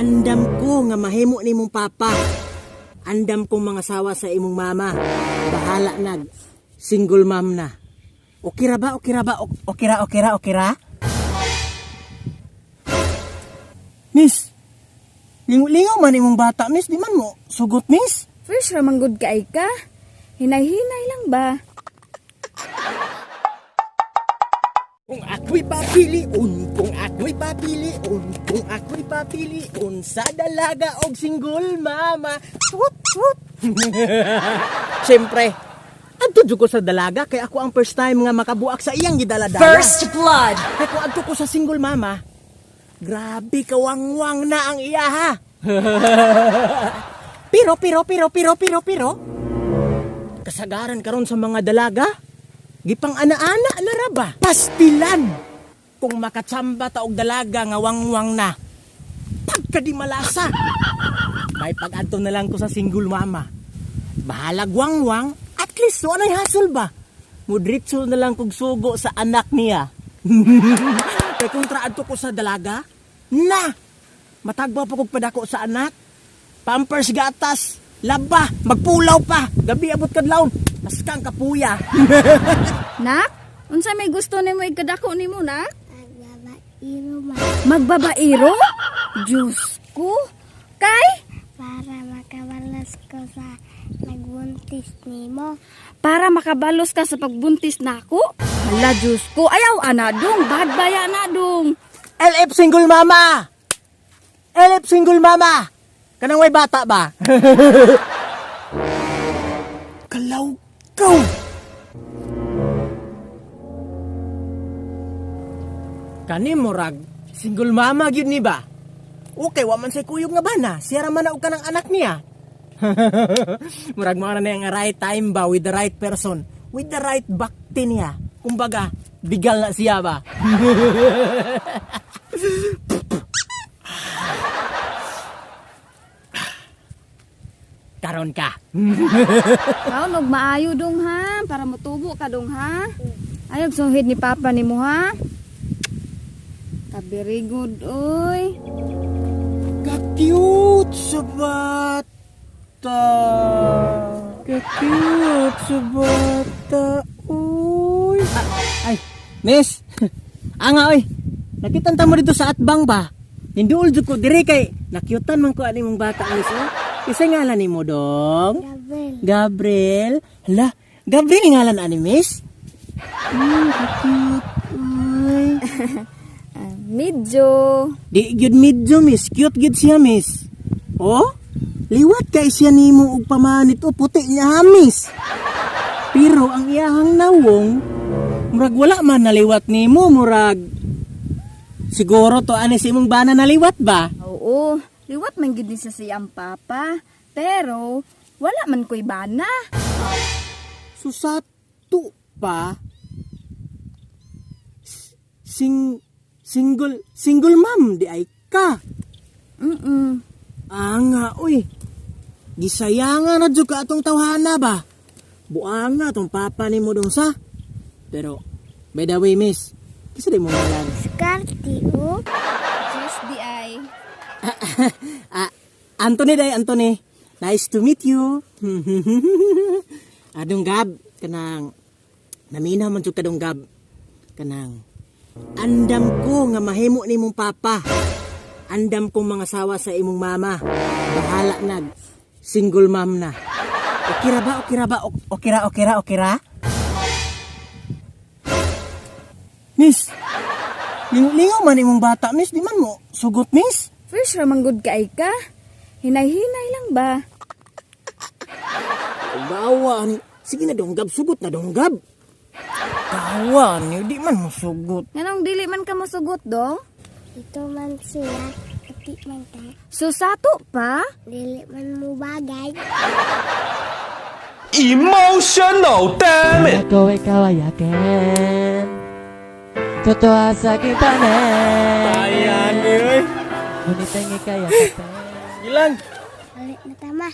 Andam ko nga mahimo nimong papa. Andam kong mga sawa sa imong mama. Bahala nag single mom na. Okay ra ba? Okay ra ba? Okay ra, okay ra, okay ra? Miss, lingaw-lingaw man imong bata, miss. Di man mo sugot, miss. Fresh ra man gud kay ka. Hinay-hinay lang ba? Kung ako'y papiliun, kung ako'y papiliun, kung ako'y papiliun sa dalaga og single mama. Tut, tut. Siyempre, adto jud ko sa dalaga kay ako ang first time nga makabuak sa iyang gidala-dala. First blood. Kay kung adto ko sa single mama, grabe kawangwang na ang iya ha. Pero, pero, pero, pero, pero, pero, kasagaran karon sa mga dalaga, gipang ana-ana na ra ba? Pastilan! Kung makatsamba ta og dalaga nga wangwang na, pagka di malasa. May pag-adto na lang ko sa single mama. Bahalag wangwang, at least so anay hasol ba? Mudritso na lang kog sugo sa anak niya. Kay kontra adto ko sa dalaga, na! Matagbaw pa kog padako sa anak. Pampers gatas, laba, magpulaw pa, gabi abot kadlawon, maskang kapuya. Nak, unsa may gusto nimo ikadako nimo, nak? Magbabairo ma Magbabairo? Diyos ko. Kay? Para makabalas ko sa nagbuntis nimo. Para makabalos ka sa pagbuntis nako? Hala, Diyos ko. Ayaw, ana dong. Bad baya na dong. LF single mama! LF single mama! Kanang may bata ba? Kalaw-kaw! Kani murag, single mama gyud ni ba? Okay, wa man say kuyog nga bana. Siya ra man na og kanang anak niya. Murag mo na ang right time ba with the right person, with the right bakti niya. Kumbaga, bigal na siya ba? Karon ka. Kaon og maayo dong ha, para motubo ka dong ha. Ayaw suhid ni papa nimo ha. Ka very good oy. Ka-cute sa bata. Ka-cute sa bata. Uy. Ah, ay, miss. Anga, oy. Nakita ta mo dito sa atbang ba? Ninduol jud ko dire kay nakyutan man ko ani mong bata, miss. Oh. Isa ngalan nimo dong? Gabriel. Gabriel. Hala, Gabriel ngalan ani, miss? Ka-cute. Uy. Ah, medyo Di gyud medyo miss, cute gyud siya miss. Oh? Liwat kay siya nimo og pamanit o puti niya ha, miss. Pero ang iyahang nawong murag wala man naliwat nimo, murag siguro to ani si imong bana naliwat ba? Oo, liwat man gid ni siya sa iyang papa, pero wala man ko'y bana. Susato pa sing single single mom di ay ka. Anga, uy. Gisayanga na jud ka atong tawhana ba? Buanga tong papa nimo dong sa. Pero, by the way, miss, kisa di mo ngalan? Scarti o. Diyos di ay. Ah, Anthony day, Anthony. Nice to meet you. Adong Gab, kanang namina man jud ka dong Gab. Kanang andam ko nga mahimo nimong papa. Andam kong mga sawa sa imong mama. Bahala nag single mom na. Okay ra ba? Okay ra ba? Okay ra, okay ra, okay ra? Miss, lingaw man imong bata, miss. Di man mo sugot, miss. Fresh ra man gud kay ka. Hinay-hinay lang ba? Bawa ni. Sige na donggab, sugot na donggab. Tawa ni, di man mo sugot. Nganong dili man ka mosugot dong? Ito man siya. Puti man ka. Susato pa? Dili man mo bagay. Emotional, damn it! Ako ikaw ay akin. Totoo sa aking panin. Ayan ni, oy. Ngunit ang ika'y akin. Ilan? Balik na tama.